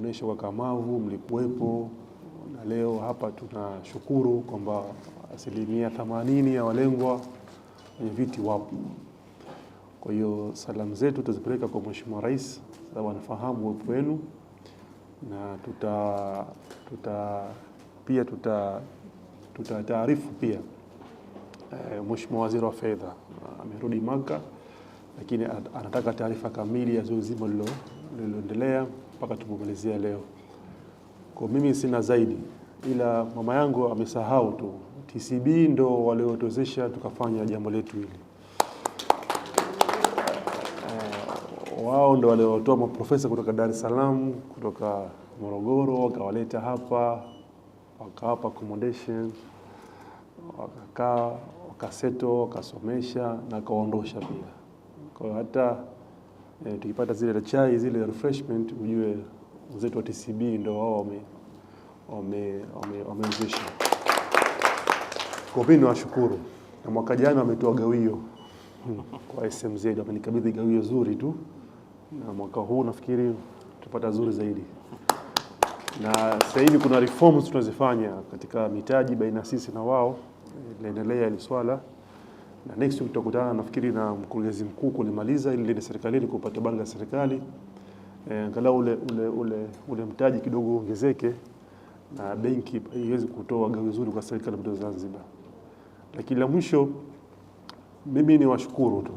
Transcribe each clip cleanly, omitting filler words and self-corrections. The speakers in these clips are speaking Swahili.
Onyesha ukakamavu, mlikuwepo na leo hapa tunashukuru kwamba 80% ya walengwa wenye viti wapo. Kwa hiyo salamu zetu tutazipeleka kwa Mheshimiwa Rais, sababu anafahamu uwepo wenu, na pia tutataarifu pia Mheshimiwa Waziri wa Fedha amerudi Maka, lakini anataka taarifa kamili ya zoezi zima lililoendelea mpaka tupomalizia leo. Kwa mimi sina zaidi, ila mama yangu amesahau tu, TCB ndo waliotuwezesha tukafanya jambo letu hili. Wao ndo waliotoa maprofesa kutoka Dar es Salaam, kutoka Morogoro, wakawaleta hapa, wakawapa accommodation, wakakaa, wakaseto, wakasomesha na kawaondosha pia. Kwa hiyo hata tukipata zile chai, zile refreshment, ujue wenzetu wa TCB ndo wao wamewezesha. Kwa mimi niwashukuru. Na mwaka jana wametoa gawio kwa SMZ, wamenikabidhi gawio zuri tu, na mwaka huu nafikiri tupata zuri zaidi. Na sasa hivi kuna reforms tunazifanya katika mitaji baina sisi na wao, inaendelea ile swala, na next week tutakutana nafikiri na mkurugenzi mkuu kulimaliza ili liende serikalini kupata bali la serikali, angalau ule mtaji kidogo uongezeke na benki iweze kutoa gawio zuri kwa serikali ya Zanzibar. Lakini la mwisho mimi ni washukuru tu.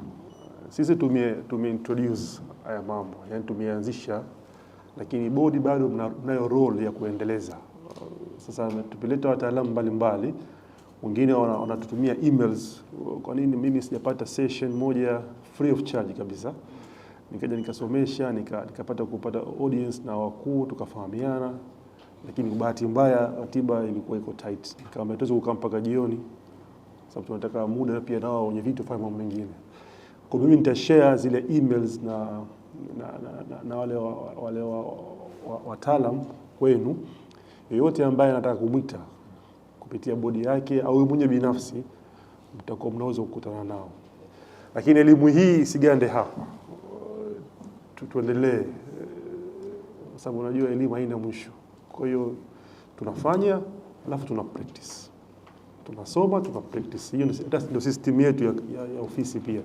Sisi tume introduce haya mambo, yani tumeanzisha, lakini bodi bado mnayo role ya kuendeleza. Sasa tupeleta wataalamu mbalimbali, wengine wanatutumia emails, kwa nini mimi sijapata session moja free of charge kabisa? Nikaja nikasomesha, nikapata kupata audience na wakuu, tukafahamiana, lakini kwa bahati mbaya ratiba ilikuwa iko tight. Nikamwambia tuweze kukaa mpaka jioni, sababu tunataka muda pia nao wenye vitu fanya mambo mengine. Kwa mimi nitashare zile emails na wale wataalam wenu, yeyote ambaye anataka kumwita kupitia bodi yake au yeye mwenyewe binafsi, mtakuwa mnaweza kukutana nao. Lakini elimu hii isigande hapa, tuendelee, sababu unajua elimu haina mwisho. Kwa hiyo tunafanya alafu tuna practice, tunasoma tuna practice. Hiyo ndio system yetu ya ofisi pia,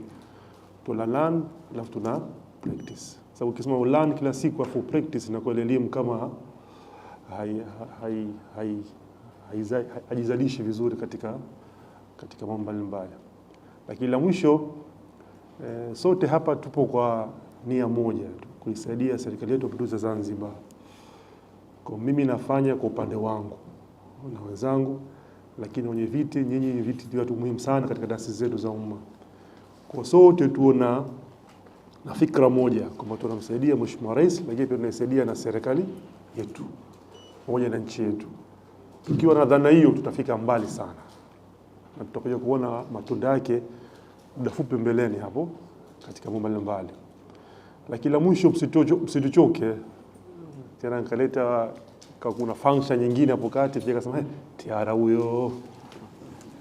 tuna learn alafu tuna practice. Sababu ukisema learn kila siku alafu practice, inakuwa ile elimu kama haijizalishi vizuri katika mambo mbalimbali. Lakini la mwisho, sote hapa tupo kwa nia moja, kuisaidia serikali yetu ya Mapinduzi ya Zanzibar. Kwa mimi nafanya kwa upande wangu na wenzangu, lakini wenye viti, nyinyi ni viti watu muhimu sana katika taasisi zetu za umma. Kwa sote tuwe na fikra moja kwamba tunamsaidia Mheshimiwa Rais, lakini pia tunaisaidia na serikali yetu pamoja na nchi yetu. Tukiwa na dhana hiyo tutafika mbali sana, na tutakuja kuona matunda yake muda fupi mbeleni hapo katika mambo mbalimbali. Lakini la mwisho, msituchoke tena nikaleta kuna function nyingine hapo kati, pia akasema tiara huyo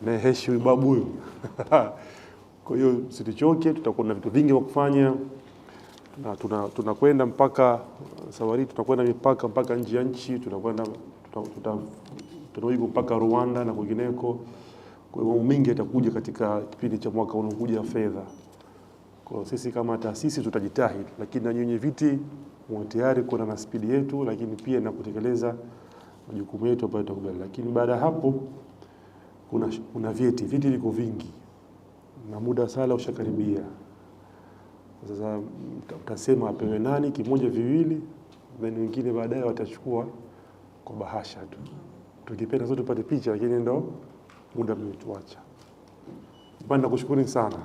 na heshi huyu babu huyo. Kwa hiyo msituchoke, tutakuwa na vitu vingi vya kufanya. Tunakwenda mpaka safari, tunakwenda mipaka mpaka nje ya nchi, tunawigo mpaka Rwanda na kwingineko. Kwa hiyo mambo mengi yatakuja katika kipindi cha mwaka unaokuja fedha. Kwa sisi kama taasisi tutajitahidi, lakini na nyinyi viti mwe tayari kuwa na spidi yetu, lakini pia na kutekeleza majukumu yetu ambayo tutakubali. Lakini baada ya hapo kuna vyeti, viti viko vingi na muda sala ushakaribia. Sasa mtasema apewe nani, kimoja viwili, then wengine baadaye watachukua kwa bahasha tu. Tukipenda sote tupate picha, lakini ndo muda mmetuacha. Bwana, nakushukuru sana.